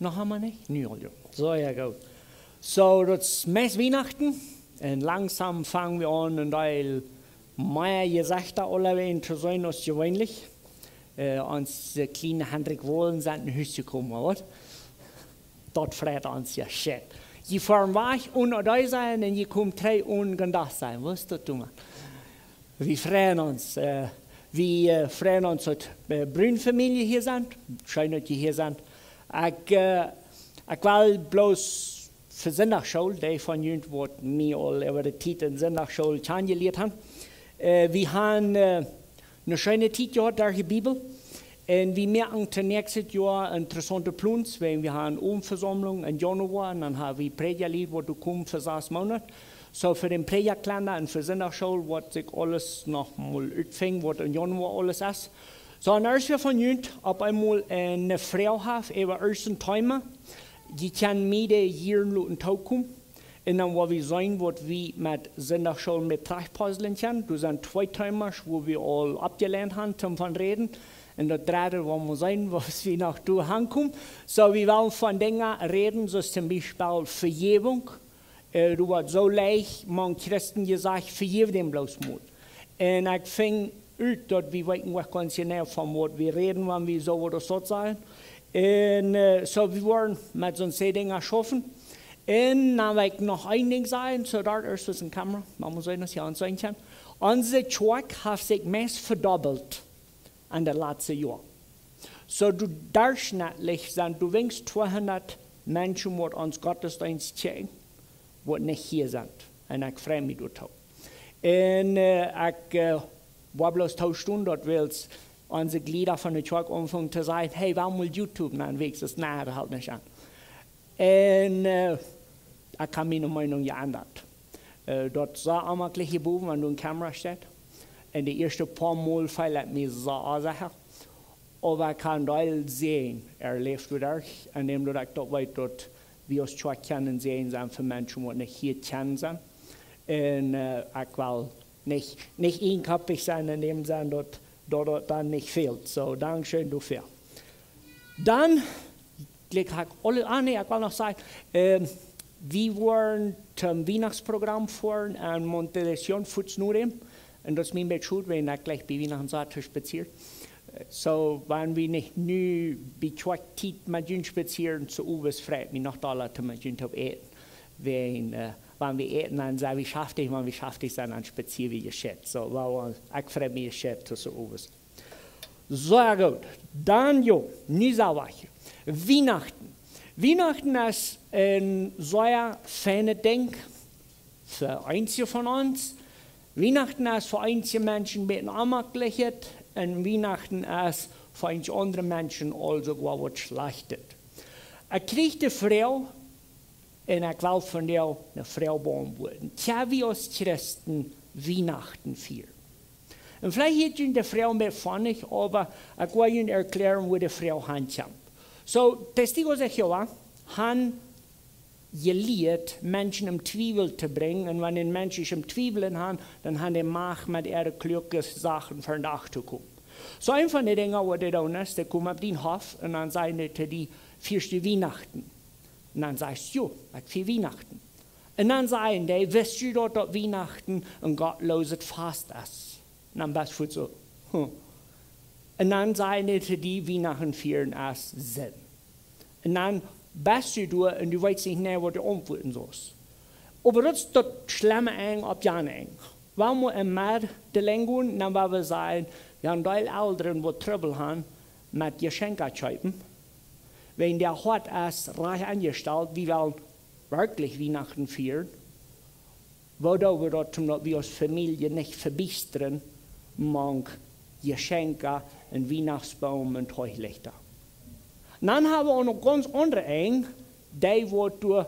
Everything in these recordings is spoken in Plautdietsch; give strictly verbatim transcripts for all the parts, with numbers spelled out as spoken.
Noch emma nich? Nu aul, jo. Soo, jo, goot. Soo, daut es meist Wienachten. Un langsom fang wie aun, een Deel mea Jesechta aulawäajen to seenen aus jeweenlich. Äh, onse kjliene Hendrik Wohlen sent no Hus jekomen, ooda waut? Daut freit ons, jo, shit. Jie foaren wajch un doa sent un jie komen trigj un gonen Dach sennen. Waut es daut, Thomas? Wie freien ons. Äh, wie, äh, freien ons, daut, äh, Brun Famielje hia sent. Scheen, daut jie hia sent. Ekj, äh, ekj well bloos fa Sindachschool, dee von junt waut mie aul äwa de Tiet en Sindachschool kjanen jelieet han. Äh, wie han, äh, eene scheene Tiet jehaut derch de Bibel. Un wie moaken daut näakjste Joa interessaunte Plons, wiels wie han eene Owentvesaumlunk en Januoa un dan ha wie Prädjalied, waut doa komen fa sas Moonat. Soo fa dän Prädjakalenda un fa Sindachschool woat sikj aules noch mol utfinjen, waut en Januoa aules es. Soo, un aus wie von junt opp eemol eene Froag haben äwa een Thema, jie kjennen mie dee hia loten tookomen. Un dan woa wie seenen, waut wie met Sindachschool met trajchtpuzlen kjennen. Doa sent twee Themas, wua wie aul aufjelehnt han, toom von räden. Un daut dredde woa wie seenen, waut wie noch doa aunkomen. Soo, wie wellen von Dinja räden, soo aus toom Biespel Vejäwunk. Äh, doa woat soo leicht mank Christen jesajcht: "Vejäw däm bloos mol." Un ekj fung ut, daut wie weeten waut gaunz jeneiw von waut wie räden, wan wie soo waut aus daut sajen. Un, äh, soo, wie woaren met soone Dinja schaufen. Un dan well ekj noch een Dinkj sajen, soo doa es een Kamera, mau mol seenen, aus jie ons seenen kjennen. Onse Kjoakj haft sikj meist vedobbelt en de latste Joa. Soo, doa derchschnittlich sent doa weens tweehundat Menschen, waut ons Gottesdeenst kjikjen, waut nich hia sent. Un ekj frei mie doatoo. Un, äh, ekj, äh, woa bloos toostonen, daut wiels onse Jlieda von de Kjoakj aunfungen to sajen: "Hey, wie wellen mol YouTube aunfangen." Ekj säd: "Nä, daut helt nich aun." Un, äh, ekj hab miene Meenunk jeendat. Äh, daut es soo jemaklich jebowen, wan doa eene Kamera steit. Un de ieeschte poa Mol feeld ekj mie soo secha. Oba ekj kaun väl Säajen erläwen doaderch, endäm daut ekj daut weet, daut wie aus Kjoakj kjennen Säajen sennen fa Menschen, waut nich hia kjennen sennen. Un, äh, ekj well nich, nich eenkoppich sennen en däm Senn, daut, daut, daut dan nich fält. Soo, dankscheen doafäa. Dan, jlikj hab ekj aul, ah, nä, ekj well noch sajen, ähm, wie woaren toom Wienachtsprogram foaren en Monte de Sion fuaz no däm. Un daut es mie een bät schod, wiels ekj jlikj bie Wienachten soo to spazieren. Soo, wan wie nich nu bie Kjoakjtiet met junt spazieren, soo owes frei ekj mie noch dolla toom met junt äten. Wiels, äh, wan wie äten, dan sent wie schaftich, wan wie schaftich sent, dan spazieren wie jescheit. Soo, well, ekj frei mie jescheit soo owes. Sea goot. Dan, jo, nu saj wie Wienachten. Wienachten es een sea feinet Dinkj fa eenje von ons. Wienachten es fa eenje Menschen een bät een jemakjlichet un Wienachten es fa eenje aundre Menschen aulsoo waut schlajchtet. Ekj kjrieech de Froag, un ekj well von die eene Froag beauntwuaden: Kjenn wie aus Christen Wienachten fieren? Un veleicht hieet junt de Froag een bät fonnich, oba ekj well junt erkjläaren, woo de Froag häakjemt. Soo, Testigos de Jehová han jelieet, Menschen em Twiewel to brinjen. Un wan een Mensch es em Twiewel han, dan han dee Macht, met äare kluake Sachen ver dän Dach to komen. Soo, eent von de Dinja, waut dee doonen es, dee komen opp dien Hoff un dan sajen dee to die: "Fieescht du Wienachten?" Un dan sajchst: "Jo, ekj fia Wienachten." Un dan sajen dee: "Wist du daut, daut Wienachten een gottlooset Fast es?" Un dan best du soo: "Huh." Un dan sajen dee to die: "Wienachten fieren es Sind." Un dan best du doa un du weetst nich mea, waut du auntwuaden saust. Oba daut es daut schlemme Enj opp jane Enj. Wan wie em Medd de Lenj gonen, dan woa wie sajen, jo, een Deel Elren, waut Trubbel han met Jeschenkja kjeepen, wan dee Hoat es rajcht enjestalt, wie wellen werkjlich Wienachten fieren, woo doo wie daut, om daut wie aus Famielje nich vebiestren mank Jeschenkja un Wienachtsboom un Teuchlichta? Dan ha wie uk noch gaunz aundre Enj, dee waut doa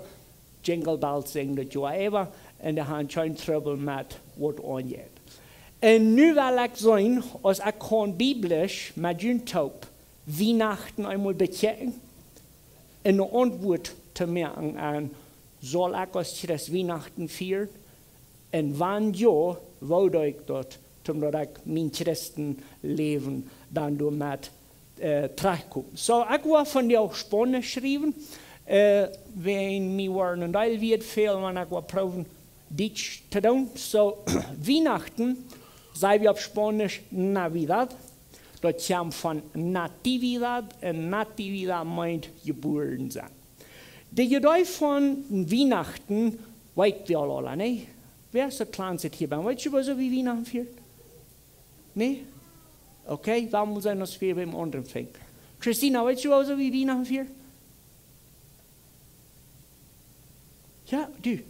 Jingle Bells sinjen daut Joa äwa, un dee han kjeen Trubbel met waut aunjeit. Un nu well ekj seenen, aus ekj kaun biblisch met junt toop Wienachten eemol bekjikjen un eene Auntwuat to moaken aun: Saul ekj aus Christ Wienachten fieren? Un wan jo, woo doo ekj daut, om daut ekj mien Christenläwen dan doamet äh, trigjkomen. So, ekj woa vondoag Spaunisch schriewen, äh, wan mie woaren een Deel Wieed fälen, wan ekj woa proowen Dietsch to doonen. So, Wienachten, saj wie opp Spaunisch Navidad, daut kjemt von Natividad, un Natividad meent jebuaren sennen. De Idee von Wienachten weet wie aul, aul, nä? Wäa es daut kjlanste hia bie? Weet jie, woo see Wienachten fieren? Nä? Okay, dan mott wie ons wada biem aundren fangen. Christina, weet jie, woo see Wienachten fieren? Jo, du.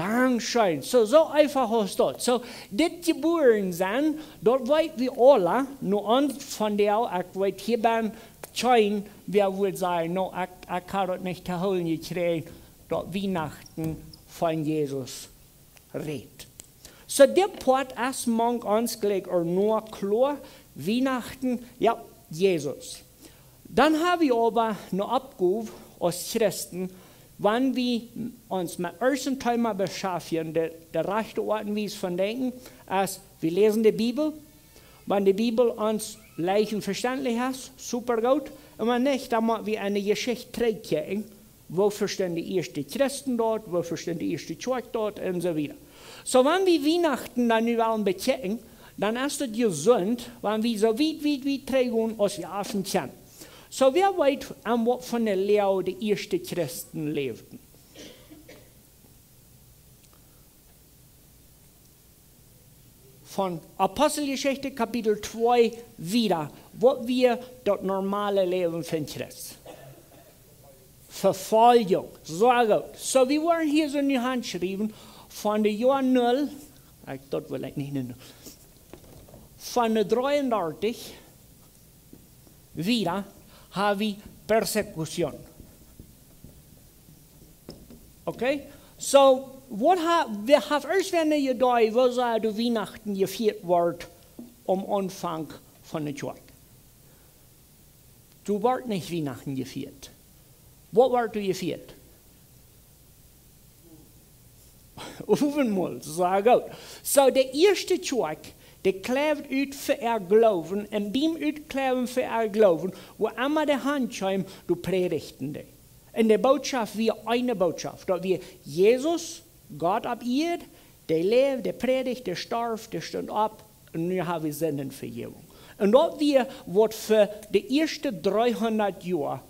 Dankscheen. So, soo eefach es daut. So, dit jebuaren sennen, daut weet wie aule, nu aun vondoag, ekj weet, hia bie kjeen, wäa wudd sajen, no, ekj, ekj hab daut nich to hoolen jekjräajen, daut Wienachten von Jesus rät. So, dit Poat es mank ons jlikj uk nu kloa, Wienachten, jo, Jesus. Dan hab wie oba eene Oppgow aus Christen, wan wie ons met irjent een Thema beschaftjen, de, de rajchte Oat un Wies von denkjen, es, wie läsen de Bibel. Wan de Bibel ons leicht un veständlich es, super goot. Un wan nich, dan mott wie aun de Jeschicht trigjkjikjen, woo vestunt de ieeschte Christen daut, woo vestunt de ieeschte Kjoakj daut, un soo wieda. So, wan wie Wienachten dan nu wellen bekjikjen, dan es daut jesunt, wan wie soo wiet, wiet, wiet trigj gonen aus wie schaffen kjennen. So, wäa weet, aun waut fa eene Loag de ieeschte Christen läwden? Von Aposteljeschicht Kapitel twee wieda, waut wia daut normale Läwen von Christen? Vefoljunk, soo goot. So, wie woaren hia soo nu hanschriewen, von de Joa nul, ekj, daut well ekj nich nennen, von de dreeundartich wieda hab wie Persekution. Okay? So, waut ha-, wäa haft ieescht wäa eene Idee, woo see de Wienachten jefieet woat aum Aunfank von de Kjoakj? Doa woat nich Wienachten jefieet. Waut woat doa jefieet? Owentmol, soo goot. So, de ieeschte Kjoakj, dee kjleewd ut fa äa Gloowen, un biem Utkjleewen fa äa Gloowen, wua emma dee hankjeemen, doa prädichten dee. Un de Bootschoft wia eene Bootschoft, daut wia Jesus, Gott opp Ieed, dee läwd, dee prädicht, dee storf, dee stunt opp, un nu hab wie Sindenvejäwunk. Un daut wia waut fa de ieeschte dreehundat Joa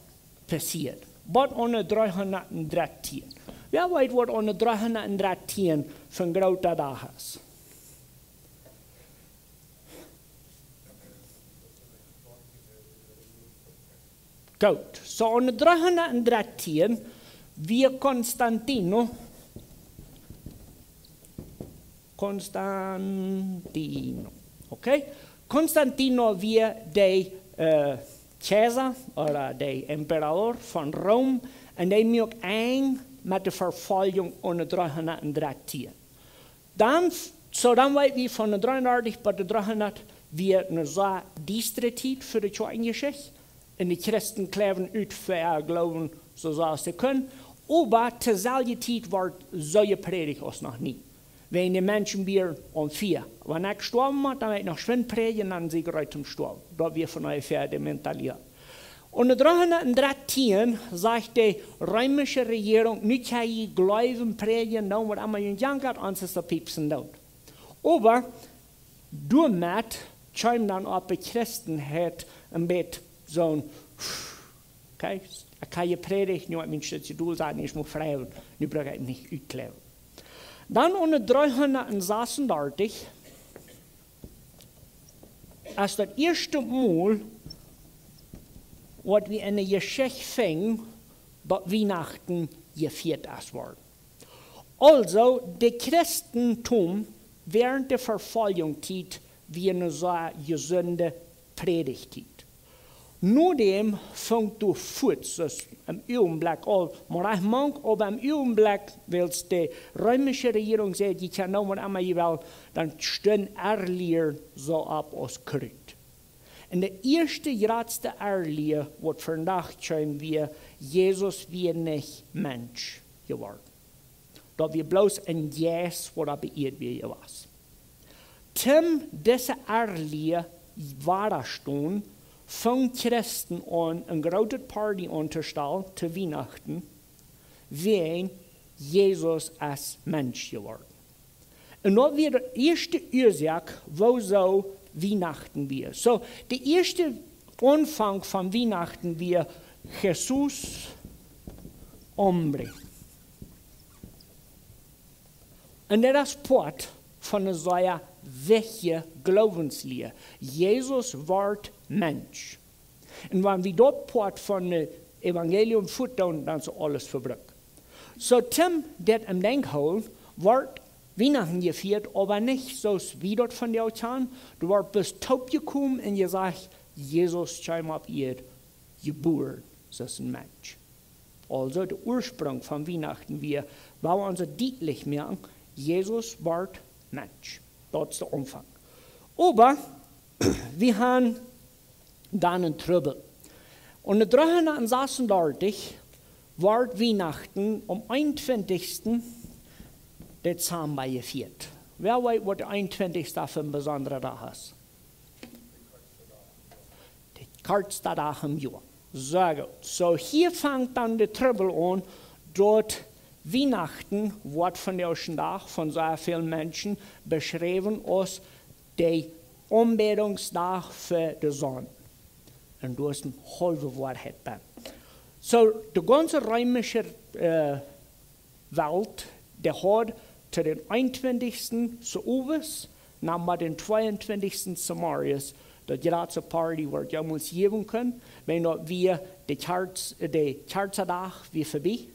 passieed. Waut aune dreehundat un dartieen. Wäa weet, waut aune dreehundat un dartieen fa een groota Dach es? Goot, so aune dreehundat un dartieen wia Konstantino, Konstantino, okay? Konstantino wia de, äh, Kjeisa ooda de Emperador von Rom, un dee muak een Enj met de Vefoljunk aune dreehundat un dartieen. Dan, so dan weet wie von de dreeundartich bat de dreehundat wia eene sea diestre Tiet fa de Kjoakjenjeschicht. Un de Christen kjleewden ut fa äa Gloowen, soo aus see kunnen. Oba to selwje Tiet wort soo jeprädicht aus noch nie. Wäajen de Menschen wieren aum Fia. Wan ekj stoawen mott, dan well ekj noch schwind prädjen, dan sie ekj reed toom stoawen. Daut wia von onjefäa de Mentalität. Un de dreehundat un dartieen sajcht de reemische Rejierunk, nu kjenn jie jleewen, prädjen, doonen waut emma jie jankat, ons es daut piepsen doot. Oba doamet kjeem dan opp de Christenheit een bät soon, okay, ekj hab jeprädicht, nu hab ekj mien Stootje dol, saj nich, ekj mott frie, nu bruck ekj nich utkjleewen. Dan aune dreehundat un sasundartich, es daut ieeschte Mol, waut wie enne Jeschicht finjen, daut Wienachten jefieet es worden. Aulsoo, de Christentum wäarent de Vefoljungstiet wia eene sea jesunde Prädichttiet. Nodäm funk doa fuaz, soo em Uagenblekj aul, mau nich mank, oba em Uagenblekj, wiels de reemische Rejierunk säd, jie kjennen doonen waut emma jie wellen, dan stunt Errlieren soo opp aus Krut. Un de ieeschte jratste Errlia, waut vondoag kjeem, wia, Jesus wia nich Mensch jeworden. Daut wia bloos een Jeist, waut opp de Ieed wia jewast. Toom dise Errlia wadastonen, fungen Christen aun, een grootet Party auntostonen to Wienachten, wiels Jesus es Mensch jeworden. Un daut wia de ieeschte Uasoak, wuarom Wienachten wia. So, de ieeschte Aunfank von Wienachten wia Jesús hombre. Un daut es Poat von eene sea wichtje Gloowenslia. Jesus wort Mensch. Un wan wie daut Poat von daut Evangelium vetalen, dan es aules vebrukt. So, Tim, daut em Denkj hoolen, wort Wienachten jefieet, oba nich soo aus wie daut vondoag kjanen. Doa wort bloos toopjekomen un jesajcht, Jesus kjeem opp Ieed, jebuaren, soo aus een Mensch. Aulsoo, de Ursprunk von Wienachten wia, wua wie ons dietlich moaken, Jesus wort Mensch. Daut es de Aunfank. Oba wie haben dan een Trubbel. Un de dreehundat sasuntachentich wort Wienachten aum eenuntwintichsten Dezamba jefieet. Wäa weet, waut de eenuntwintichste fa een besondra Dach es? De kortste Dach em Joa. Sea goot. So, hia fangt dan de Trubbel aun, daut Wienachten woat vondoag dän Dach von sea väl Menschen beschräwen aus de Aunbädungsdach fa de Sonn. Un doa es eene haulwe Woarheit bie. So, de gaunze reemische, äh, Welt, dee haud to dän eenuntwintichsten sowieso, no bat dän tweeuntwintichsten zemorjes, daut jratste Party, waut et jemols jäwen kunn, wan daut wia de Kjarz-, de Kjarzdach wia vebie.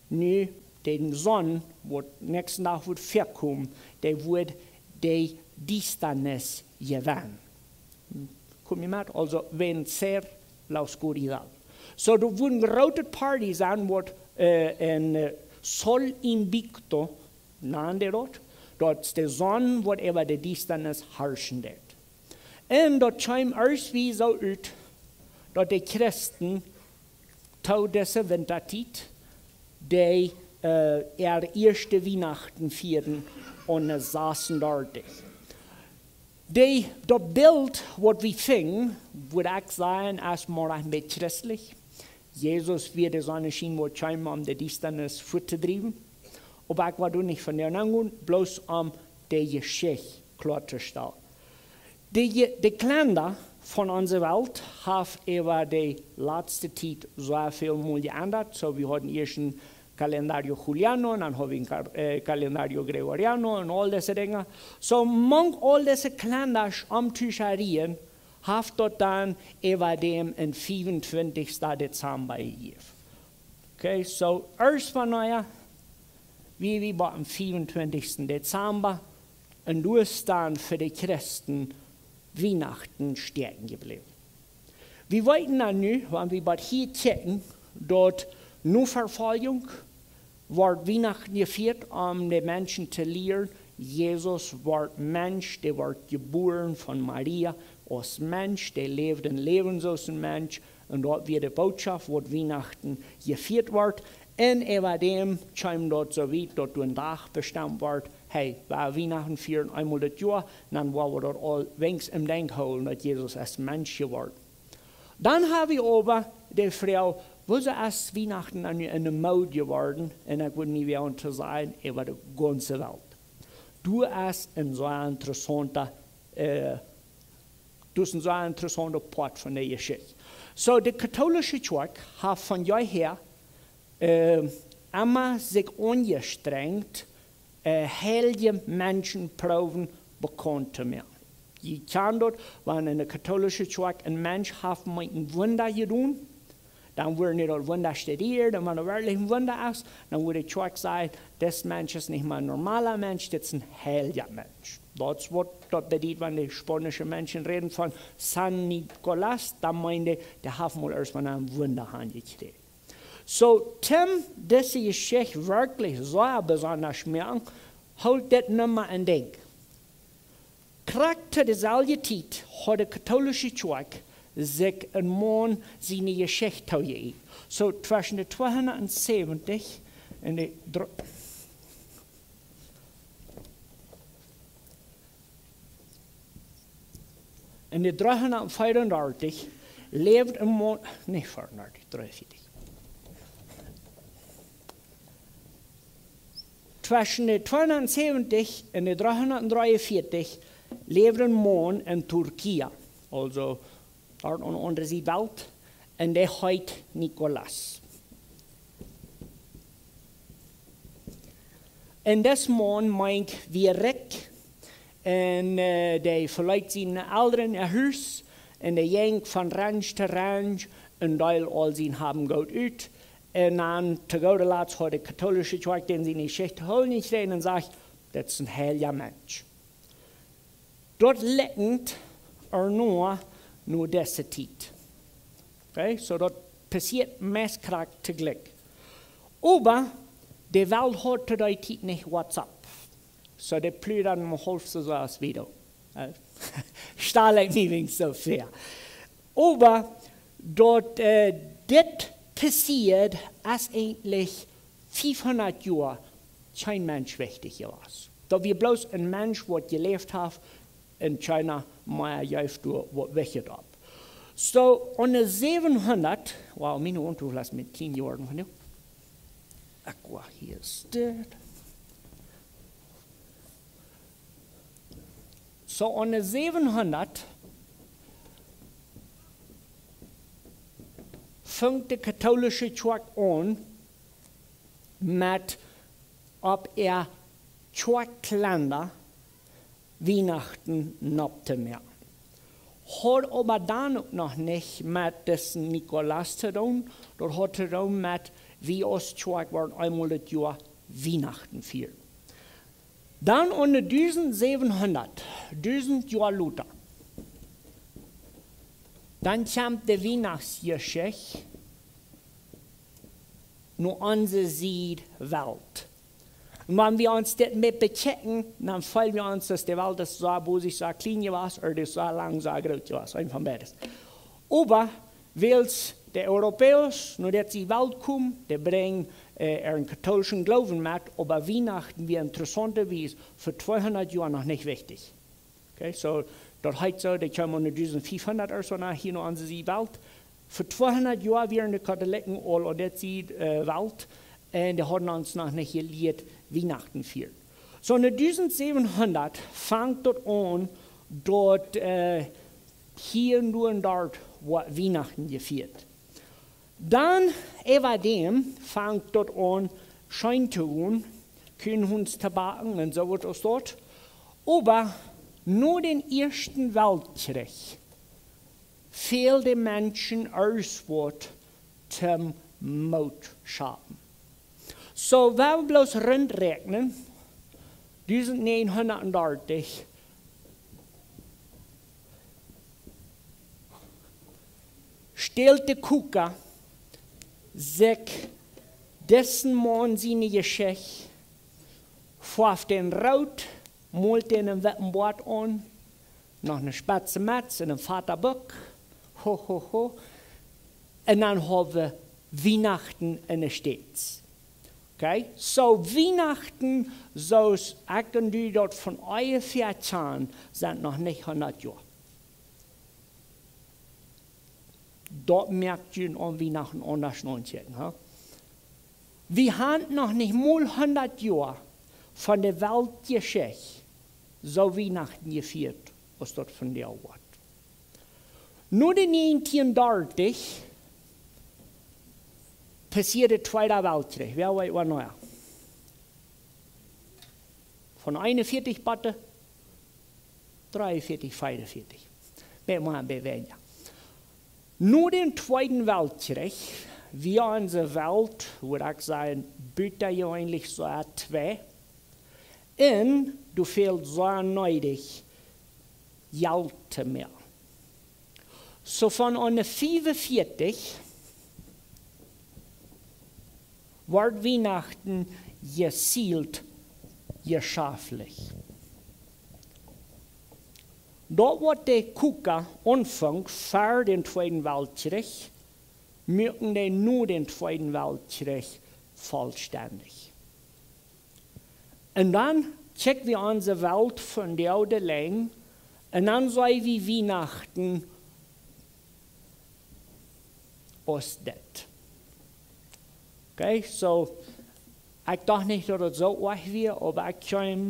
Nu, de Sonn, waut näakjsten Dach wudd väakomen, dee wudd de Diestanis jewennen. Kom jie met? Aulsoo, vencer la oscuridad. So, doa wudd een grootet Party sennen, waut, äh, een, äh, Sol Invicto nanden daut, daut de Sonn waut äwa de Diestanis harschen deed. Un daut kjeem ieescht wia soo ut, daut de Christen to dise Wintertiet, dee, äh, äare ieeschte Wienachten fieeden aune sasuntachentich. Dee, daut Bilt, waut wie finjen, wudd ekj sajen, es mau een bät christlich. Jesus wia de Sonneschien, waut kjeem om de Diestanis wajch to driewen. Oba ekj well doa nich von doa aungonen, bloos om de Jeschicht kloa to stalen. De, de Kalenda von onse Welt haft äwa de latste Tiet sea väl mol jeendat. So, wie hauden ieescht een Calendario Juliano, un dan haud wie een Ka-, äh, Calendario Gregoriano un aul dise Dinja. So, mank aul dise Kalendasch omtuscharien, haft daut dan äwa däm een fiefuntwintichsten Dezamba jejäft. Okay, so, ieescht von, na jo, wie, wie bat dän fiefuntwintichsten Dezamba, un doa es dan fa de Christen Wienachten stoaken jebläwen. Wie weeten dan nu, wan wie waut hia kjikjen, daut no Vefoljunk wort Wienachten jefieet, om de Menschen to lieren, Jesus wort Mensch, dee wort jebuaren von Maria aus Mensch, dee läwd een Läwen soo aus een Mensch, un daut wia de Bootschoft, waut Wienachten jefieet wort. Un äwa däm kjeem daut soo wiet, daut doa een Dach bestemt wort, hey, wie Wienachten fieren eemol daut Joa, dan woa wie daut aul weens em Denkj hoolen, daut Jesus es Mensch jeworden. Dan hab wie oba de Froag, wuarom es Wienachten dan nu enne Mood jeworden, un ekj wudd mie woagen to sajen, äwa de gaunze Welt. Doa es een sea interessaunta, äh, doa es een sea interessaunta Poat von de Jeschicht. So, de katoolische Kjoakj haft von jeher, äh, emma sikj aunjestrenjt, äh, heilje Menschen proowen bekaunt to moaken. Jie kjanen daut, wan enne katoolische Kjoakj een Mensch haft mau een Wunda jedonen, dan woat daut Wunda studieet, un wan et werkjlich een Wunda es, dan woat de Kjoakj sajen, dit Mensch es nich mau een normala Mensch, dit es een heilja Mensch. Daut es waut daut bediet, wan de spaunische Menschen räden von San Nicolas, dan meenen dee, dee haft mol ieescht mau een Wunda aunjekjräajen. So, toom dise Jeschicht werkjlich sea besonda moaken, hoolt dit nu mau em Denkj. Krakjt to deeselwje Tiet haud de katoolische Kjoakj sikj een Maun siene Jeschicht toojeeajent. So, tweschen de tweehundat un säwentich un de dr-, En de dreehundat veeaundartich läwd een Maun, nich veeaundartich, dreeunvieetich. Tweschen de tweehundat säwentich en de dreehundat dreeunvieetich läwd een Maun en Turkije, aulsoo doa aun de aundre Sied Welt, un dee heet Nikolaus. Un dis Maun meent, wia rikj, un, äh, dee veleet siene Elren äa Hus, un dee jinkj von Ranch to Ranch, un deeld aul sien Hab un Goot ut. Un dan to gooda Latst haud de katoolische Kjoakj dän siene Jeschicht to hoolen jekjräajen un sajcht: "Dit es een heilja Mensch." Daut likjent ea no, no dise Tiet. Okay, soo daut passieet meist krakjt toojlikj. Oba de Welt haud to dee Tiet nich WhatsApp. Soo dee pludaden mau haulf soo aus wie doa. Äh, stal ekj mie weens soo väa. Oba daut, äh, dit passieet, es eejentlich fiefhundat Joa kjeen Mensch wichtich jewast. Daut wia bloos een Mensch, waut jeläft haft, un kjeena mea jeef doa waut Wichtjet opp. Soo, aune säwenhundat, wow, miene Untofel es met kjlien jeworden von nu. Ekj wea hia steit. Soo, aune säwenhundat funk de katoolische Kjoakj aun met opp äa Kjoakjkalenda Wienachten nopp to moaken. Haud oba dan uk noch nich met disen Nikolaus to doonen, daut haud to doonen met, wie aus Kjoakj woaren eemol daut Joa Wienachten fieren. Dan aune dusent säwenhundat, dusent Joa lota, dan kjemt de Wienachtsjeschicht no onse Sied Welt. Un wan wie ons dit met bekjikjen, dan feelen wie ons, daut de Welt es soo, woo sikj soo kjlien jewast, ooda es soo lang soo groot jewast, eent von beides. Oba wiels de Europäa no dise Welt kjeemen, dee brinjen, äh, äaren katoolichen Gloowen met, oba Wienachten wia interessaunterwies fa tweehundat Joa noch nich wichtich. Okay, soo, daut heet soo, dee kjeemen aun dusent fiefhundat ooda soo no hia no onse Sied Welt. Fa tweehundat Joa wieren de Katolikjen aul aun dise Sied, äh, Welt, un dee hauden ons noch nich jelieet Wienachten fieren. Soo, no dusent säwenhundat fangt daut aun, daut, äh, hia un doa un doa woat Wienachten jefieet. Dan, äwa däm, fangt daut aun, scheen to gonen, Kuaken to backen un soo waut aus daut. Oba no dän Ieeschten Weltkjrich fäld de Menschen ieescht waut toom Moot schapen. Soo, wan wie bloos runt räakjnen, dusent näajenhundat dartich, stalt de Kuka sikj disen Maun siene Jeschicht, foaft dän root, molt dän een witten Boat aun, noch eene spetze Metz un een fata Buck. Ho, ho, ho. Un dan hab wie Wienachten en de States. Okay? Soo Wienachten, soo aus ekj un du daut von onjefäa kjanen, sent noch nich hundat Joa. Daut moakt junt aun Wienachten aundasch nodenkjen, ha? Wie haben noch nich mol hundat Joa von de Weltjeschicht soo Wienachten jefieet, aus daut vondoag woat. No de näajentieen dartich passieed de Tweede Weltkjrich. Wäa weet, wanea? Von eenunvieetich bat dreeunvieetich, veeaunvieetich. Met mau een bät weinja. No dän Tweeden Weltkjrich wia onse Welt, wudd ekj sajen, butajeweenlich sea twei. Un doa fäld sea needich Jelt to moaken. Soo von aune fiewunvieetich wort Wienachten jezielt jeschäftlich. Daut waut de Kuka aunfunk ver dän Tweeden Weltkjrich, muaken dee no dän Tweeden Weltkjrich vollstendich. Un dan kjikj wie onse Welt vondoag de Lenj, Un dan saj wie Wienachten aus dit. Okay, so, ekj docht nich daut et soo oajch wia, oba ekj kjeem,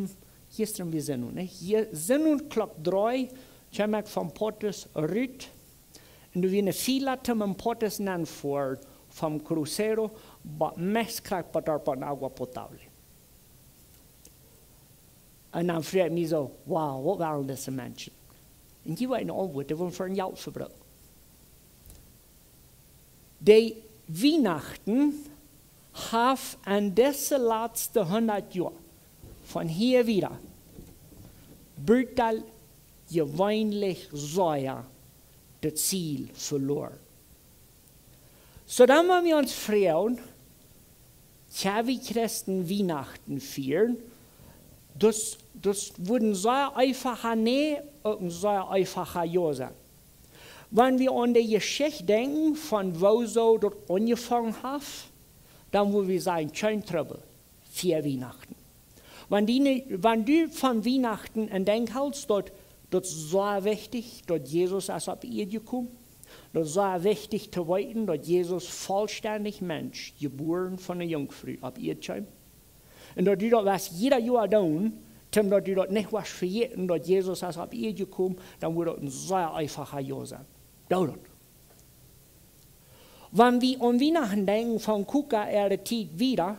jistren wia Sennowent, nich? Jie-, Sennowent Klock dree, kjeem ekj von Portis rut. Un doa wia ne Fila toom Portis nenn foaren, vom Crucero, bat meist krakjt bat doa bat Agua Potable. Un dan fruach ekj mie soo: "Wow, waut wellen dise Menschen?" Un hia wia eene Auntwuat, dee wullen fa een Jelt vebrucken. De Wienachten haft en dise latste hundat Joa, von hia wieda, brutal jeweenlich sea daut Ziel veloaren. Soo dan, wan wie ons froagen, kjenn wie Christen Wienachten fieren? Daut, daut wudd een sea eefacha Nä, uk een sea eefacha Jo sennen. Wan wie aun de Jeschicht denkjen von woo soo daut aunjefongen haft, dan wudd wie sajen, kjeen Trubbel, fia Wienachten. Wan du, wan du von Wienachten en denkjen halst, daut, daut es sea wichtich, daut Jesus es opp Ieed jekomen. Daut es sea wichtich to weeten, daut Jesus vollstendich Mensch, jebuaren von ne Junkfru, opp Ieed kjeem. Un daut du daut wurscht jieda Joa doonen, toom daut du daut nich wurscht vejäten, daut Jesus es opp Ieed jekomen, dan wudd daut een sea eefacha Jo sennen. Doo daut. Wan wie aun Wienachten denkjen von Kuka äare Tiet wieda,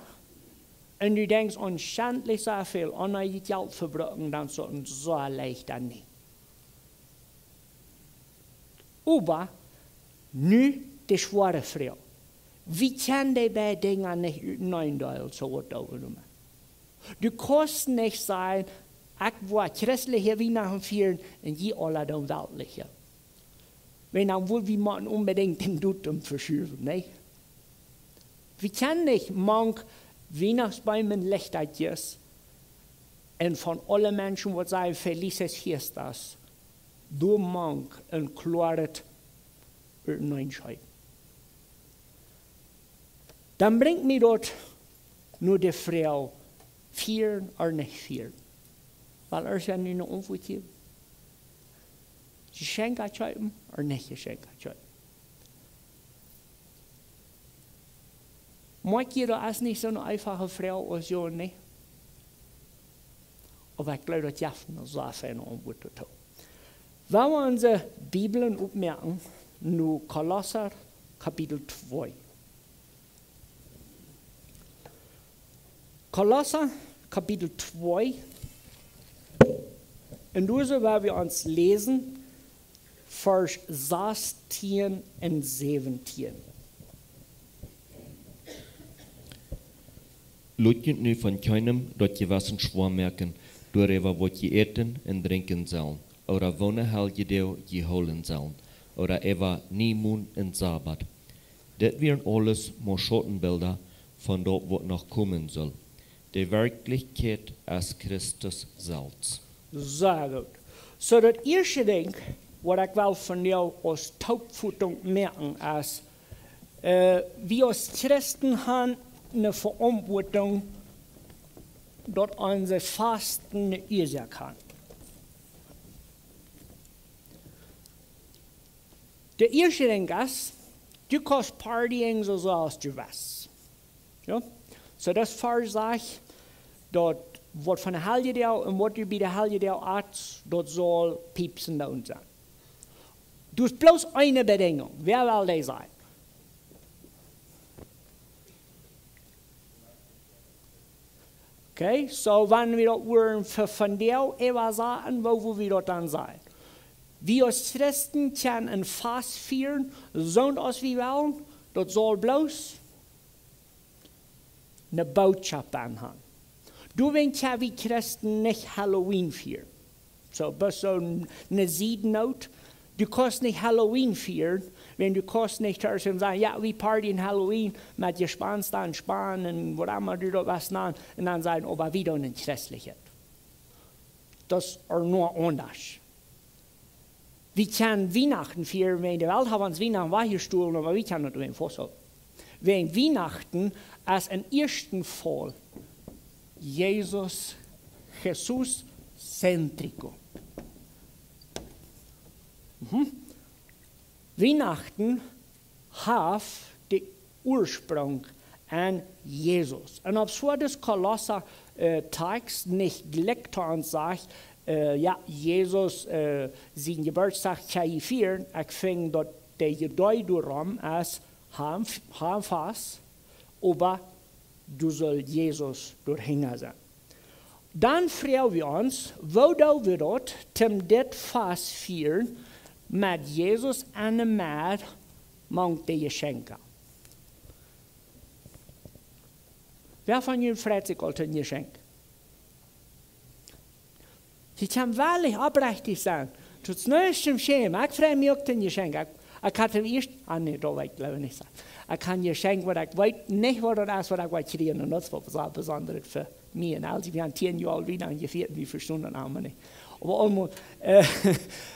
un du denkjst aun schentlich soo väl onneedjet Jelt vebrucken, dan es daut een sea leichta Nä. Oba nu de schwoare Froag. Wie kjennen dee beid Dinja nich utenaunda deelen, soo woat daut jenomen. Du kaust nich sajen, ekj woa christliche Wienachten fieren un jie aula doonen weltliche. Wan dan wudd wie motten onbedinjt dän Dotum veschuwen, nä? Wie kjennen nich mank Wienachtsbeem un Lichtakjes un von aule Menschen waut sajen Felices Fiestas, doa mank een kloaret Uteneenscheiden. Dan brinjt mie daut no de Froag, fieren ooda nich fieren. Well ekj nu ne Auntwuat jäwen? Jeschenkja kjeepen ooda nich Jeschenkja kjeepen? Moakj jie, daut es nich soone eefache Froag aus jo, nä? Oba ekj jleew, daut jeft ne sea feine Auntwuat doatoo. Wan wie onse Bibeln opmoaken, no Kolosser Kapitel twee. Kolosser Kapitel twee. Un doa woa wie ons läsen, Varsch sastieen un säwentieen. Lot junt nu von kjeenem daut Jewessen schwoa moaken, doaräwa waut jie äten un drinkjen sellen, ooda woone Heljedoag jie hoolen sellen, ooda äwa Niemond un Sabat. Dit wieren aules mau Schautenbilda von daut, waut noch komen sull. De Werkjlichkjeit es Christus selfst. Sea goot. Soo, daut ieeschte Dinkj, waut ekj well vondoag aus Toopfotunk moaken, es, äh, wie aus Christen haben ne Veauntwuatunk, daut onse Fasten ne Uasoak haft. De ieeschte Dinkj es, du kaust partyen soo aus du west. Jo? Soo, daut Varsch sajcht, daut waut von de Heljedoag un waut du bie de Heljedoag atst, daut saul piepsen doot sennen. Du hast bloos eene Bedinjunk. Wäa well dee sennen? Okay, soo, wan wie daut wudden fa vondoag äwasaten, woo wudd wie daut dan sajen? Wie aus Christen kjennen een Fast fieren, soo aus wie wellen, daut saul bloos ne Bootschoft aunhaben. Doawäajen kjenn wie Christen nich Halloween fieren. Soo, bloos soo ne Siednoot. Du kaust nich Halloween fieren, wan du kaust nich tus un sajen, jo, wie partyen Halloween met Jespensta un Spon un waut emma du daut west nanen, un dan sajen, oba wie doonen een christlichet. Daut es ea noch aundasch. Wie kjennen Wienachten fieren, wan de Welt haft ons Wienachten wajchjestolen, oba wie kjennen daut wan faust hoolen. Wan Wienachten es em ieeschten Faul Jesus, Jesus céntrico. Mhm. Wienachten haft dän Ursprunk aun Jesus. Un opp soo dee Kolossa, äh, Text nich jlikj to ons sajcht, äh, jo, Jesus, äh, sien Jeburtsdach kjenn jie fieren, ekj finj daut de Idee doarom es, hab, hab fast, oba du saust Jesus doahinja sennen. Dan froag wie ons, woo doo wie daut, om dit Fast fieren met Jesus enne Medd mank de Jeschenkja? Wäa von junt freit sikj aul to een Jeschenkj? Jie kjennen werkjlich oprechtich sennen. Daut es nuscht toom schämen. Ekj frei mie uk to een Jeschenkj. Ekj, ekj haud daut ieescht, ah nä, daut well ekj jleew nich sajen. Ekj haud een Jeschenkj waut ekj weet nich waut daut es, waut ekj woa kjrieen. Un daut es waut sea besondret fa mie. Un aus wie aun tieen Joa oolt wieren, dan jefieet, wie vestunden daut aulemol nich. Oba aulemol, äh,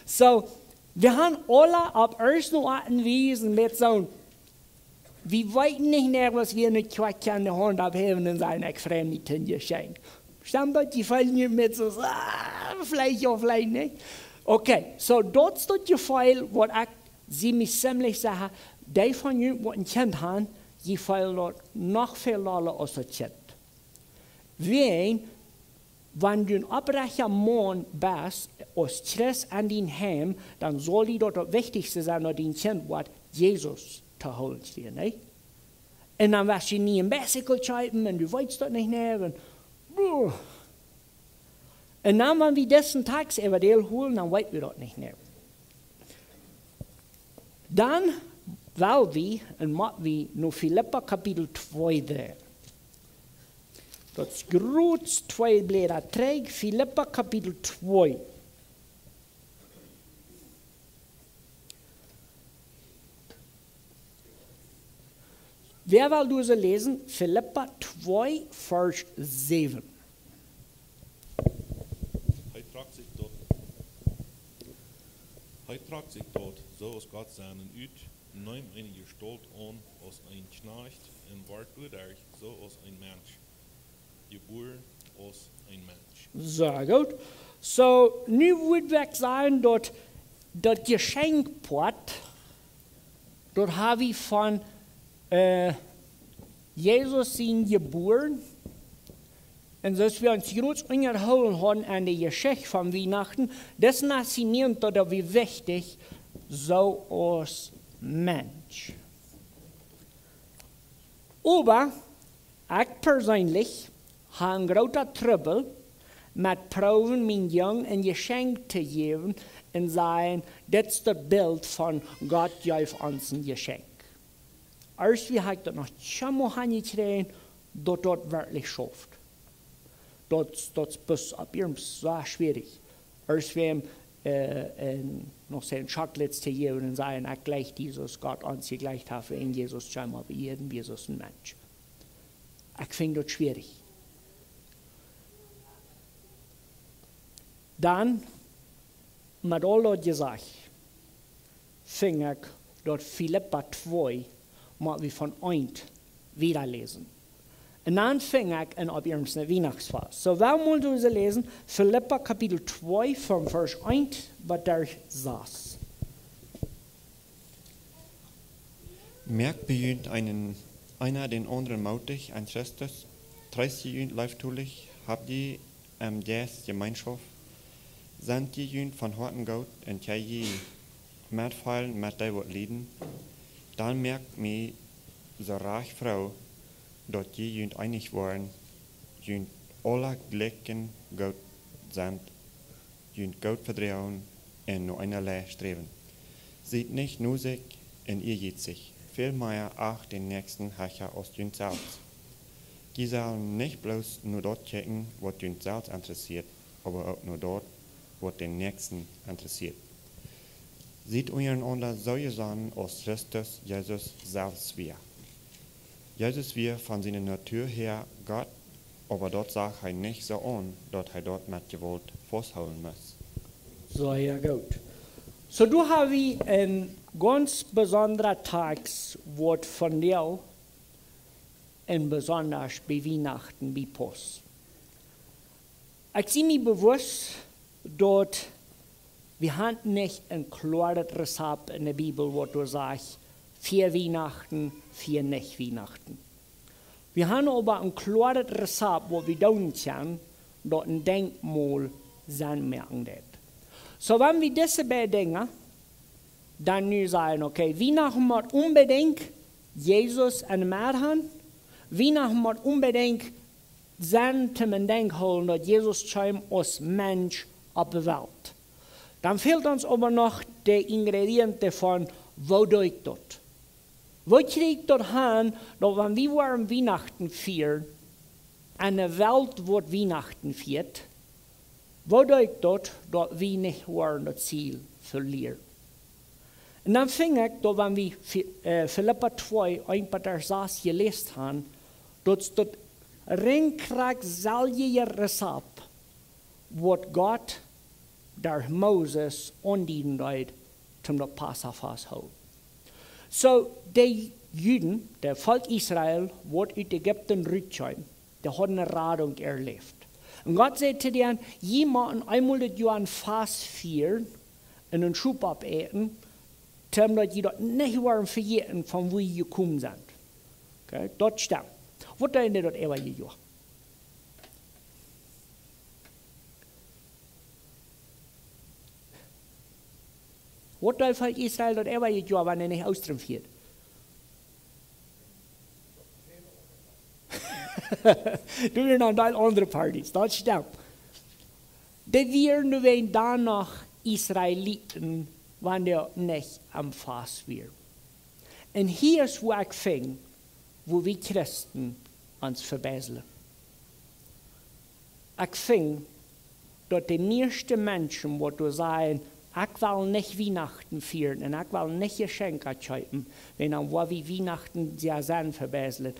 soo, wie haben aule opp irjent eene Oat un Wies met soon, wie weeten nich mea, waut wie enne Kjoakj aun de Haunt aufhäwen un sajen, ekj frei mie to een Jeschenkj. Stemmt daut Jefeel nu met soo, ah, veleicht ooda veleicht nich? Okay, soo daut es daut Jefeel waut ekj, sie mie ziemlich secha, dee von junt waut een Kjint haben, dee feelen daut noch väl dolla aus daut Kjint. Wäajen, wan du een opprechta Maun best, aus Christ aun dien Heim, dan saul die daut daut Wichtichste sennen, daut dien Kjint woat Jesus to hoolen kjrieen, nä? Un dan woascht du nie een Bicycle kjeepen un du weetst daut nich mea. Un, buh. Un dan, wan wie disen Text äwa deel hoolen, dan weet wie daut nich mea. Dan well wie, un mott wie, no Filippa Kapitel twee dreien. Daut es krakjt twee Bläda trigj, Filippa Kapitel twee. Wäa well doa läsen? Filippa twee, Varsch säwen. Hee trock sikj daut, hee trock sikj daut, soo aus Gott sennen, ut, neem eene Jestault aun aus een Kjnajcht un wort doaderch soo aus een Mensch jebuaren, aus een Mensch. Sea goot. Soo, nu wudd ekj sajen daut, daut Jeschenkjpoat, daut hab wie von, äh, Jesus sien Jebuaren. Un soo aus wie ons krakjt unjahoolen haben aun de Jeschicht von Wienachten, daut es nacimiento, daut es wichtich, soo aus Mensch. Oba ekj perseenlich hab een grooten Trubbel met proowen mienen Jung een Jeschenkj to jäwen un sajen, dit es daut Bilt von Gott jeef ons een Jeschenkj. Aus wie haben daut noch kjeenmol han jekjräajen, daut daut werkjlich schauft. Daut, daut es bloos opp irjent sea schwierich. Aus wie, äh, een, noch sea een Chocolates to jäwen un sajen, ekj jleich dee soo aus Gott ons jejleicht haft, un Jesus kjeem opp Ieed, Jesus een Mensch. Ekj finj daut schwierich. Dan, met aul daut jesajcht, finj ekj daut Filippa twee, mott wie von eent wieda läsen. Un dan finj ekj een opp irjent een Wienachtsvers. Soo, wie motten dise läsen, Filippa Kapitel twee, von Varsch eent bat derch sas. Moakt bie junt eenen, eena dän aundren mootich en Christus, treest jie junt leeftolich, hab jie em Jeist Jemeenschoft, sent jie junt von Hoaten goot un kjenn jie metfeelen met dee waut lieden, dan moakt mie soo rajcht froo, daut jie junt eenich woaren, junt aula jlikj goot sent, junt goot vedroagen un no eena Lien sträwen. Siet nich nusich un ieejietsich, väl mea acht dän Näakjsten hecha aus junt selfst. Jie sellen nich bloos no daut kjikjen, waut junt selfst interessieet, oba uk no daut, waut dän Näakjsten interessieet. Siet unjarenaunda soo jesonnen, aus Christus Jesus selfst wia. Jesus wia von siene Natua häa Gott, oba daut sach hee nich soo aun, daut hee daut met Jewault fausthoolen must. Sea goot. Soo, doa hab wie een gaunz besondra Text, waut vondoag un besonda bie Wienachten biepaust. Ekj sie mie bewusst, daut Wie haben nich een kloaret Rezept enne Bibel, waut doa sajcht, fia Wienachten, fia nich Wienachten. Wie haben oba een kloaret Rezept, waut wie doonen kjennen, daut een Denkmol sennen moaken deit. Soo, wan wie dise beid Dinja dan nu sajen, okay, Wienachten mott onbedinjt Jesus enne Med han, Wienachten mott onbedinjt sennen toom em Denkj hoolen, daut Jesus kjeem aus Mensch opp de Welt. Dan fält ons oba noch de Ingredienten von, woo doo ekj daut? Woo kjrie ekj daut han, daut wan wie woaren Wienachten fieren, enne Welt woat Wienachten fieet, woo doo ekj daut, daut wie nich woaren daut Ziel velieren? Un dan fung ekj daut, wan wie Fi-, äh, Filippa twee, eent bat sas jeläst han, daut daut rinkjrajcht selwje Rezept, waut Gott derch Moses aundieden deed, toom daut Passafast hoolen. Soo, de Juden, daut Volkj Israel, waut ut Ägipten rutkjeem, dee hauden eene Radunk erläft. Un Gott säd to an, jie motten eemol daut Joa een Fast fieren un een Schop oppäten, toom daut jie daut nich woaren vejäten, von wua jie jekomen sent. Okay, daut stemmt. Waut deed daut äwaje Joa? Waut deed Volkj Israel daut äwaje Joa, wan hee nich Oostren fierd? Doa wieren noch een Deel aundre Partys, daut stemmt. Dee wieren nu wan dan noch Israeliten, wan dee nich aum Fast wieren. Un hia es, wua ekj fung, wua wie Christen ons vebieslen. Ekj fung, daut de mieeschte Menschen, waut doa sajen, ekj well nich Wienachten fieren un ekj well nich Jeschenkja kjeepen, wan dan woa wie Wienachten sea sennen vebieslen,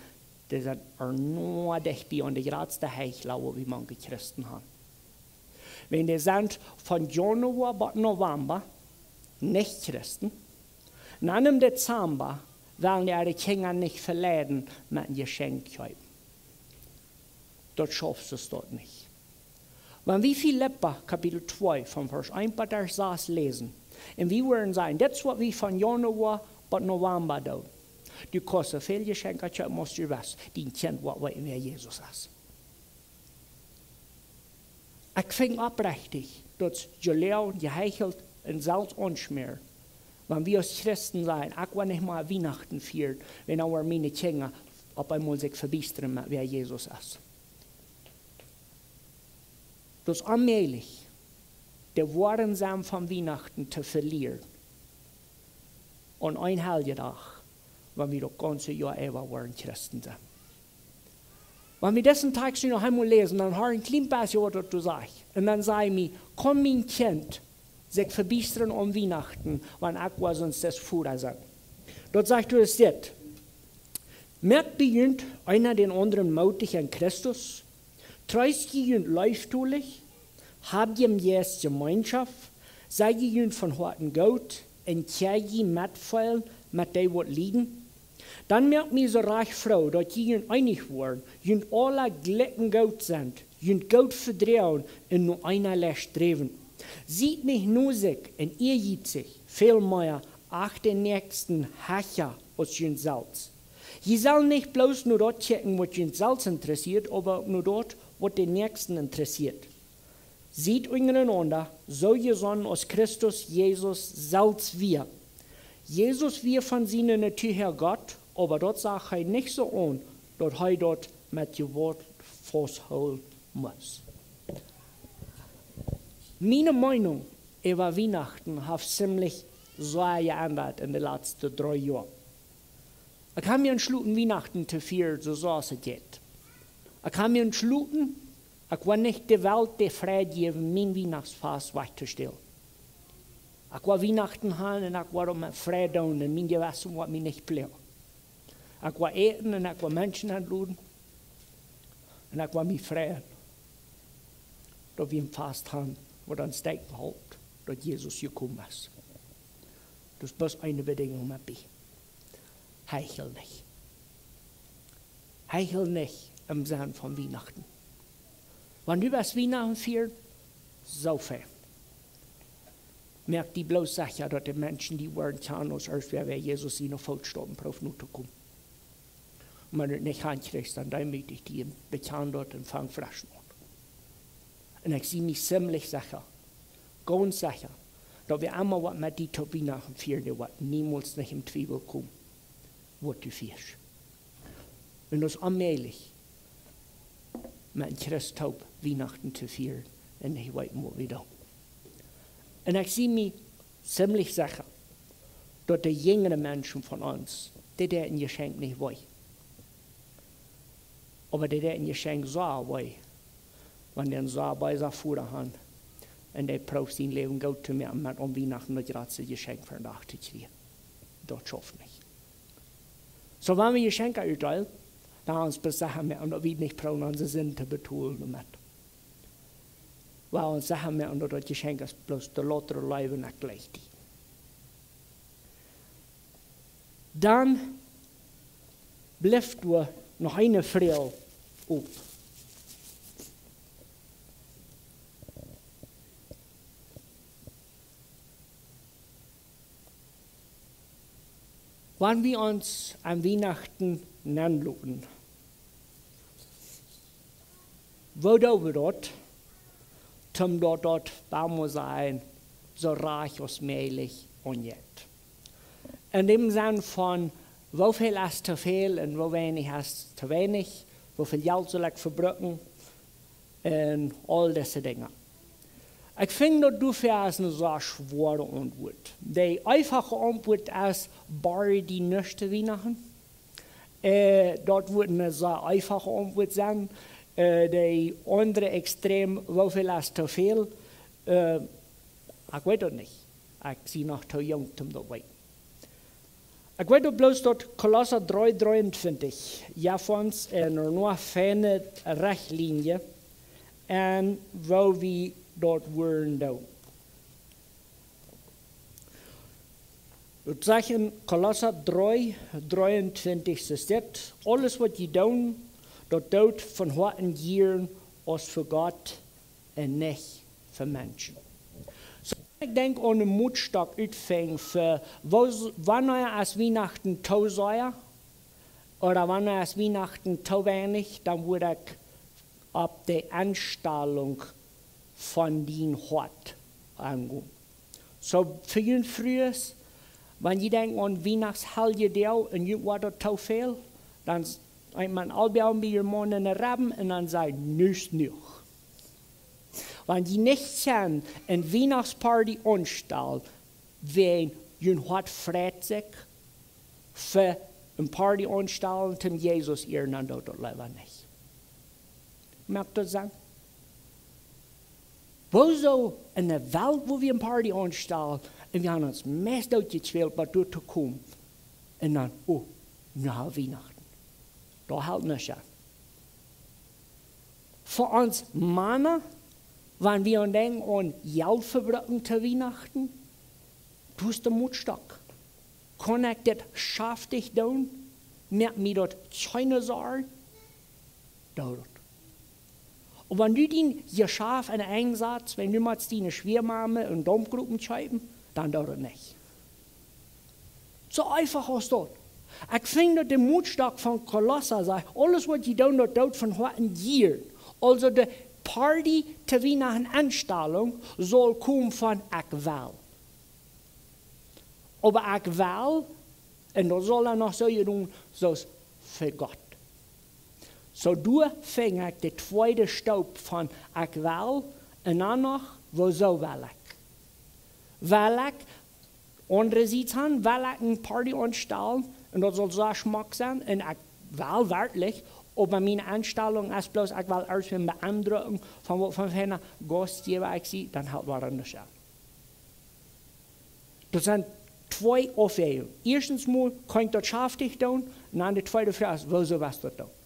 dee sent ea noch dicht bie aun de jratste Heichla, waut wie mank Christen han. Wan dee sent von Januoa bat November nich Christen, un dan em Dezember wellen dee äare Kjinja nich veleiden met een Jeschenkj kjeepen. Daut schauft sikj daut nich. Wan wie Filippa Kapitel twee von Varsch eent bat sas läsen, un wie woaren seenen, daut es waut wie von Januoa bat November doonen. Du kaust soo väl Jeschenkja kjeepen aus du west, dien Kjint woat weeten, wäa Jesus es. Ekj fung oprechtich daut jeloagen, jeheichelt un selfst aunjeschmäat, wan wie aus Christen sajen, ekj woa nich mea Wienachten fieren, wan dan woaren miene Kjinja opp eemol sikj vebiestren met wäa Jesus es. Daut es onmäajlich, de woare Senn von Wienachten to velieren aun een Heljedach, wan wie daut gaunze Joa äwa woaren Christen sennen. Wan wie disen Tekst nu noch eemol läsen, dan hia een kjlien bät waut daut doa sajcht. Un dan säd hee mie, kaun mien Kjint sikj vebiestren aun Wienachten, wan ekj woa sest Voda sennen? Daut sajcht doa dit: Moakt bie junt eena dän aundren mootich en Christus, treest jie junt leeftolich, hab jie em Jeist Jemeenschoft, sie jie junt von Hoaten goot un kjrie jie Metfeelen met dee waut lieden. Dan moakt mie soo rajcht froo, daut jie junt eenich woaren, junt aula jlikj goot sent, junt goot vedroagen un no eena Leew sträwen. Siet nich no sikj un ieajietsich, väl mea acht dän Näakjsten hecha aus junt selfst. Jie sellen nich bloos no daut kjikjen, waut junt selfst interessieet, oba uk no daut, waut dän Näakjsten interessieet. Siet unjarenaunda soo jesonnen aus Christus Jesus selfst wia. Jesus wia von siene Natua häa Gott, oba daut sach hee nich soo aun, daut hee daut met Jewault fausthoolen must. Miene Meenunk äwa Wienachten haft zimlich sea jeendat en de latste dree Joa. Ekj hab mie entschloten, Wienachten to fieren, soo aus et jeit. Ekj hab mie entschloten, ekj woa nich de Welt de Freid jäwen, mien Wienachtsfast wajch to stälen. Ekj woa Wienachten han un ekj woa daut met Freid doonen un mien Jewessen woat mie nich ploagen. Ekj woa äten un ekj woa Menschen enloden. Un ekj woa mie freien, daut wie een Fast han, waut ons denkjen halpt, daut Jesus jekomen es. Daut es bloos eene Bedinjunk met bie. Heichel nich. Heichel nich em Senn von Wienachten. Wan du west Wienachten fieren, soo fein. Moak die bloos secha, daut de Menschen die woaren kjanen aus ieescht, wäa, wäa Jesus siene Footstaupen proowt notokomen. Un wan du daut nich hankjrichst, dan deemootich die un bekjan daut un fang fresch aun. Un ekj sie mie ziemlich secha, gaunz secha, daut wäa emma waut met die to Wienachten fieren, dee woat niemols nich em Twiewel komen, waut du fieescht. Un daut es onmäajlich, met een Christ toop Wienachten to fieren un nich weeten, waut wie doonen. Un ekj sie mie ziemlich secha, daut de jinjre Menschen von ons, dee deeden een Jeschenkj nich wee. Oba dee deeden een Jeschenkj soo wee, wan dee een soo beesa Voda haud, un dee proowt sien Läwen goot to moaken met aun Wienachten daut jratste Jeschenkj fa een Dach to kjrieen. Daut schauft nich. Soo, wan wie Jeschenkja utdeelen, dan ons besecha moaken, daut wie nich proowen onse Sind to betolen doamet. Wie ons secha moaken, daut daut Jeschenkj es bloos de lautre Leew un ekj jleich die. Dan blift doa noch eene Froag op. Wan wie ons aun Wienachten nenloten, woo doo wie daut, toom daut daut, well wie sajen, soo rajcht aus mäajlich aunjeit? En däm Senn von, woo väl es to väl un woo weinich es to weinich, woo väl Jelt saul ekj vebruken, un aul dise Dinja. Ekj finj daut doafäa es eene sea schwoare Auntwuat. De eefache Auntwuat es: Borj die nuscht to Wienachten. Äh, daut woat eene sea eefache Auntwuat sennen. Äh, de aundre Extrem, woo väl es to väl? Äh, ekj weet daut nich. Ekj sie noch too junk toom daut weeten. Ekj weet daut bloos, daut Kolossa dree dreeuntwintich jeft ons eene feine Rechtlienje, un woo wie daut woaren doonen. Daut sajcht en Kolossa dree dreeuntwintich, sajcht dit: Aules waut jie doonen, daut doot von Hoaten jieren aus fa Gott un nich fa Menschen. Soo, ekj denkj aun een Motstock utfinjen fa, woo, wanea es Wienachten too sea, ooda wanea es Wienachten too weinich, dan woa ekj opp de Enstalunk von dien Hoat aungonen. Soo, fa junt Frues, wan jie denkjen aun Wienachts-Heljedoag un junt woat daut too väl, dan s-, eent maun aul bie, bie jun Maun enne Rebben un dan saj: Nu es jenuach. Wan jie nich kjennen eene Wienachtsparty aunstalen, wäajen jun Hoat freit sikj fa eene Party aunstalen, toom Jesus ieren, dan doot daut leewa nich. Moakt daut Senn? Wuarom en de Welt, wua wie eene Party aunstalen un wie haben ons meist doot jeschwält, waut doa to komen, un dan, oh, nu haben wie Wienachten. Daut halpt nich aun. Fa ons Mana, wan wie aun denkjen aun Jelt vebruken to Wienachten, doa es de Motstock. Kaun ekj dit schaftich doonen? Moakt mie daut kjeene Sorj? Doo daut. Oba wan du dien Jeschaft aun de Enj satst, wan du motst diene Schwiamame eene Dampgrupp kjeepen, dan doo daut nich. Soo eefach aus daut. Ekj finj daut de Motstock von Kolossa sajcht: Aules waut jie doonen, daut doot von Hoaten jieren. Aulsoo de Party to Wienachten Enstalunk saul komen von: Ekj well. Oba ekj well, un daut saul dan noch soo jedonen, soo aus fa Gott. Soo doa finj ekj de tweede Staup von ekj well, un dan noch, wuarom well ekj? Well ekj aundre Sied han, well ekj eene Party aunstalen, un daut saul soo schmock sennen, un ekj well werkjlich, oba miene Enstalunk es bloos, ekj well ieescht wan beendrucken von waut fa een feina Gaustjäwa ekj sie, dan halpt daut nich aun. Daut sent twee Aufwäajungen. Ieeschtens mol kaun ekj daut schaftich doonen, un dan de tweede Froag es: Wuarom west du daut doonen?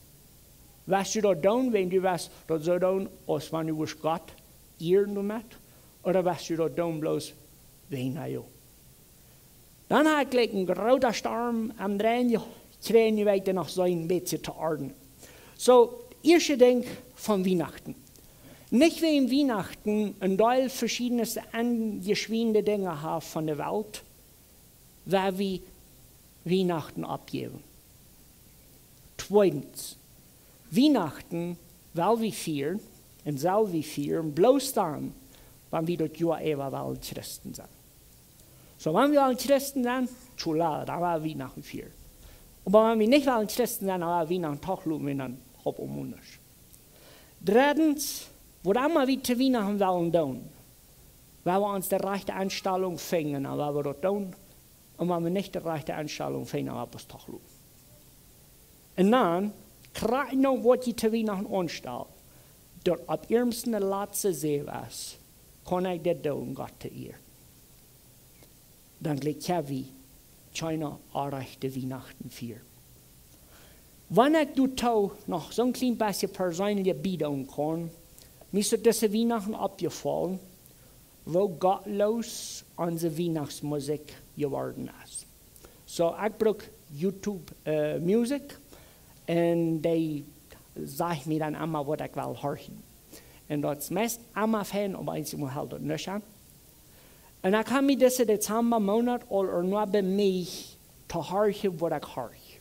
West du daut doonen, wan du west daut soo doonen, aus wan du wurscht Gott ieren doamet? Ooda west du daut doonen bloos wäajen, na jo? Dan hab ekj jlikj een groota Storm aum Dreien jekjräajen, nu weet ekj noch soo een bät to ordnen. Soo, ieeschte Dinkj von Wienachten. Nich wäajen Wienachten een Deel veschiedne enjeschwieende Dinja haft von de Welt, woa wie Wienachten oppjäwen. Tweedens, Wienachten well wie fieren un sell wie fieren bloos dan, wan wie daut Joa äwa wellen Christen sennen. Soo, wan wie wellen Christen sennen, tschula, dan well wie Wienachten fieren. Oba wan wie nich wellen Christen sennen, dan well wie Wienachten doch loten, dan opp onmundisch. Dreddens, waut emma wie to Wienachten wellen doonen, woa wie ons de rajchte Enstalunk finjen, dan woa wie daut doonen. Un wan wie nich de rajchte Enstalunk finjen, dan woa wie daut doch loten. Un dan, krakjt nu waut jie to Wienachten aunstalen, daut opp iernst de latste Säw es: Kaun ekj dit doonen, Gott to ieren? Dan jlikj wie kjeene orrajchte Wienachten fieren. Wan ekj doatoo noch soon kjlien bät perseenlich biedoagen kaun, mie es daut dise Wienachten oppjefollen, woo gottloos onse Wienachtsmusikj jeworden es. Soo, ekj bruck YouTube, äh, Music, un dee sajcht mie dan emma, waut ekj well horchen. Un daut es meist emma fein, oba eensjemol helt daut nich aun. Un ekj hab mie dise Dezembamoonat aul ernua bemieecht to horchen, waut ekj horch.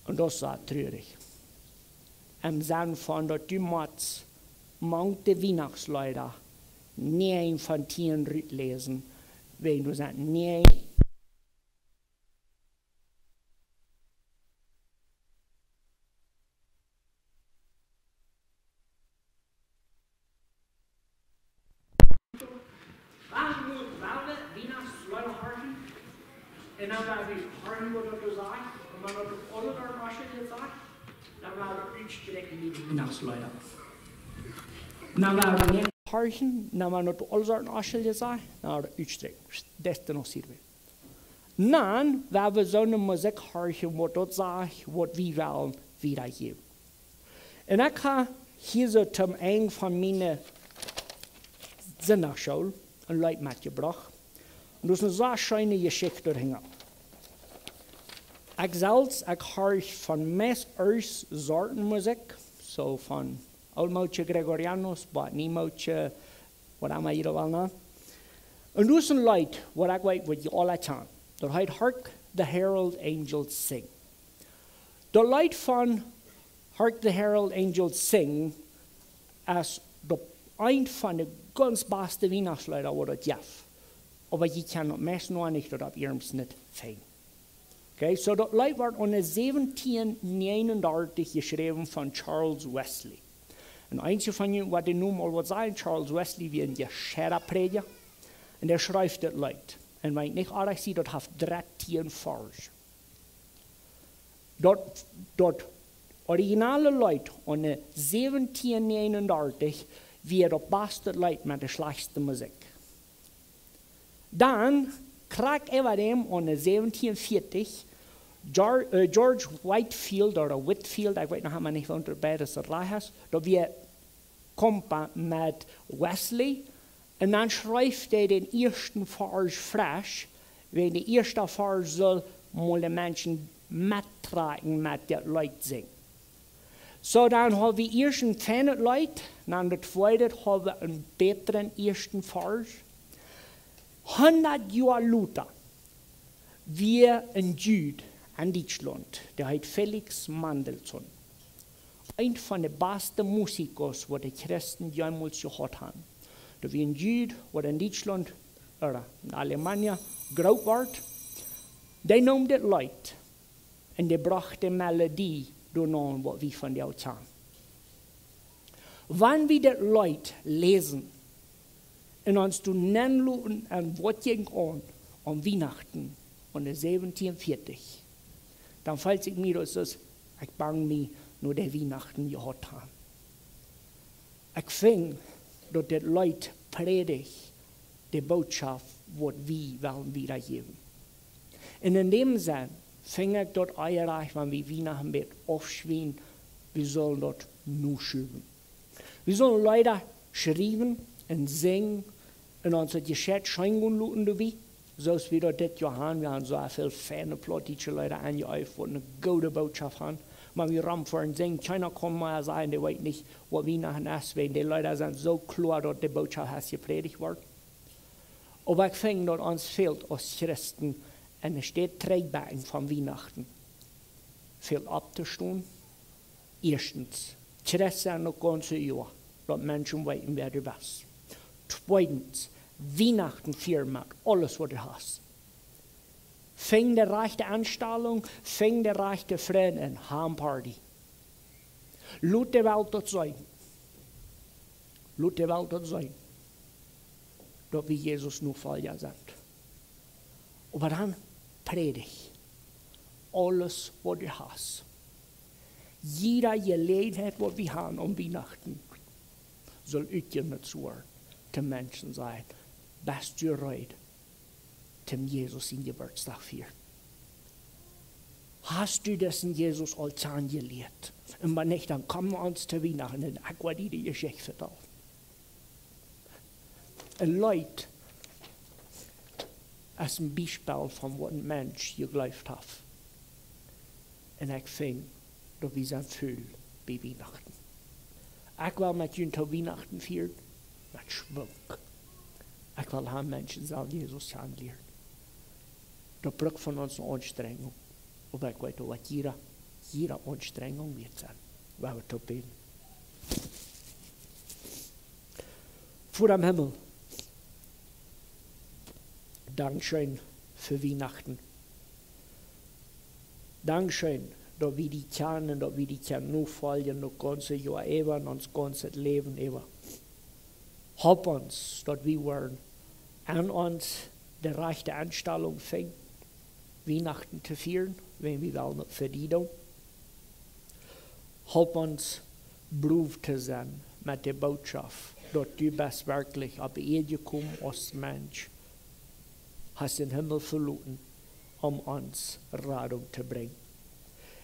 Un daut es sea trurich. Em Senn von daut du motst mank de Wienachtsleeda näajen von tieen rutläsen, wäajen doa sent näajen Wan wie, wan wie Wienachts-Leeda horchen, un dan woa wie horchen, waut daut sajcht, un wan daut aule Wienachts-Leeda sajcht, dan woa wie utstrakjen met de Wienachts-Leeda. Dan woa wie nich horchen, dan wan daut aule Wienachts-Leeda sajcht, dan woa wie utstrakjen. Daut es dan noch sirve. Dan woa wie soone Musikj horchen, waut daut sajcht, waut wie wellen wiedajäwen. Un ekj hab hia soo toom Enj von miene Sindachschool een Leet metjebrocht. Un daut es eene sea scheene Jeschicht doahinja. Ekj selfst, ekj horch von meist aule Sorten Musikj, soo von ooltmoodsche Gregorianos, bat niemoodsche, waut emma jie daut wellen nanen. Un daut es een Leet, waut ekj weet, waut jie aula kjanen. Daut heet Hark the Herald Angels Sing. Daut Leet von Hark the Herald Angels Sing es daut eent von de gaunz baste Wienachtsleeda, waut daut jeft. Oba jie kjennen daut meist noch nich, daut opp iernst nich finjen. Okay, soo daut Leet wort aune säwentieen näajen un dartich jeschräwen von Charles Wesley. Un eenje von junt woaren dän Nomen aul waut sajen, Charles Wesley wia een jescheida Prädja. Un dee schreef dit Leet. Un wan ekj nich oajch sie, daut haft dartieen Varsch. Daut, daut originale Leet aune säwentieen näajen un dartich wia daut baste Leet met de schlajchtste Musikj. Dan krakjt äwa däm aune säwentieen vieetich, Geor-, äh, George Whitefield ooda Whitfield, ekj weet noch emma nich, woo daut beides rajcht es, daut wia Kompa met Wesley. Un dan schreef dee dän ieeschten Varsch fresch, wäajen de ieeschte Varsch sull mol de Menschen mettrakjen met daut Leet sinjen. Soo, dan haud wie ieescht een feinet Leet, dan daut tweede haud wie een bätren ieeschten Varsch. Hundat Joa lota wia een Jud en Dietschlaunt, dee heet Felix Mendelssohn. Eent von de baste Musikos, waut de Christen jemols jehaut han. Daut wia een Jud, waut en Dietschlaunt, ooda en Alemania, groot wort. Dee neem dit Leet un dee brocht de Melodie doano, waut wie von dee kjanen. Wan wie dit Leet läsen un ons doa nenloten un waut jinkj aun, aun Wienachten, aune säwentieen vieetich, dan feelt sikj mie daut, aus ekj bang mie no de Wienachten jehaut han. Ekj finj daut dit Leet prädicht de Bootschoft, waut wie wellen wiedajäwen. Un en däm Senn finj ekj daut ea rajcht, wan wie Wienachten bät aufschwiewen, wie sellen daut nu schuwen. Wie sellen Leeda schriewen un sinjen un ons daut jescheit scheen gonen loten doabie, soo aus wie daut dit Joa han. Wie han soo väl feine plautdietsche Leeda aunjeeeft, waut eene goode Bootschoft han. Wan wie rom fa een Sinn, kjeena kaun mea sajen, dee weet nich, waut Wienachten es, wiels de Leeda sent soo kloa, daut de Bootschoft es jeprädicht worden. Oba ekj finj, daut ons fält aus Christen, un et steit trigj bie von Wienachten, fält opptostonen. Ieeschtens, Christen daut gaunze Joa, daut Menschen weeten, wäa du best. Tweedens, Wienachten fieren met aules, waut du hast. Finj de rajchte Enstalunk, finj de rajchte Frind un ha ne Party. Lot de Welt daut seenen. Lot de Welt daut seenen, daut wie Jesus Nofolja sent. Oba dan prädj aules, waut du hast. Jiede Jeläajenheit, waut wie haben om Wienachten, saul utjenutzt woaren, de Menschen sajen: Best du reed, toom Jesus sienen Jeburtsdach fieren? Hast du disen Jesus aul kjanen jelieet? Un wan nich, dan komm no ons to Wienachten un ekj woa die de Jeschicht vetalen. Een Leet es een Biespel von waut een Mensch jejleeft haft. Un ekj finj, daut wie sent ful bie Wienachten. Ekj well met junt to Wienachten fieren, met Schwung. Ekj well haben, Menschen sellen Jesus kjanen lieren. Daut brukt von ons ne Aunstrenjunk. Oba ekj weet uk, waut jiede, jiede Aunstrenjunk wieet sennen. Wie woaren toop bäden. Voda em Himmel, dankscheen fa Wienachten. Dankscheen, daut wie die kjanen, daut wie die kjennen nofoljen, daut gaunze Joa äwa un ons gaunzet Läwen äwa. Halp ons, daut wie woaren aun ons de rajchte Enstalunk finjen, Wienachten to fieren, wan wie wellen daut fa die doonen. Halp ons, brow to sennen met de Bootschoft, daut du best werkjlich opp de Ieed jekomen aus Mensch, hast dän Himmel veloten, om ons Radunk to brinjen.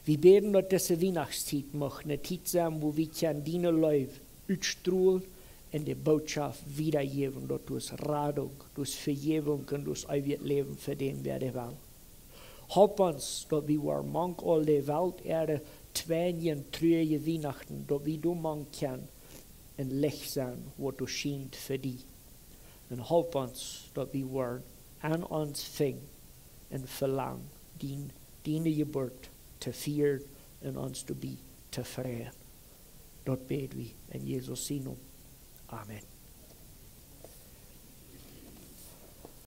Wie bäden, daut dise Wienachtstiet mucht ne Tiet sennen, wua wie kjennen diene Leew utstrolen un de Bootschoft wiedajäwen, daut du hast Radunk, du hast Vejäwunk un du hast eewjet Läwen fa dän, wäa dee well. Halp ons, daut wie woaren mank aul de Welt äare twenje, truaje Wienachten, daut wie doa mank kjennen een Licht sennen, waut doa schient fa die. Un halp ons, daut wie woaren aun ons finjen een Velangen, dien, diene Jeburt to fieren un ons doabie to freien. Daut bäd wie en Jesus sienen Nomen. Amen.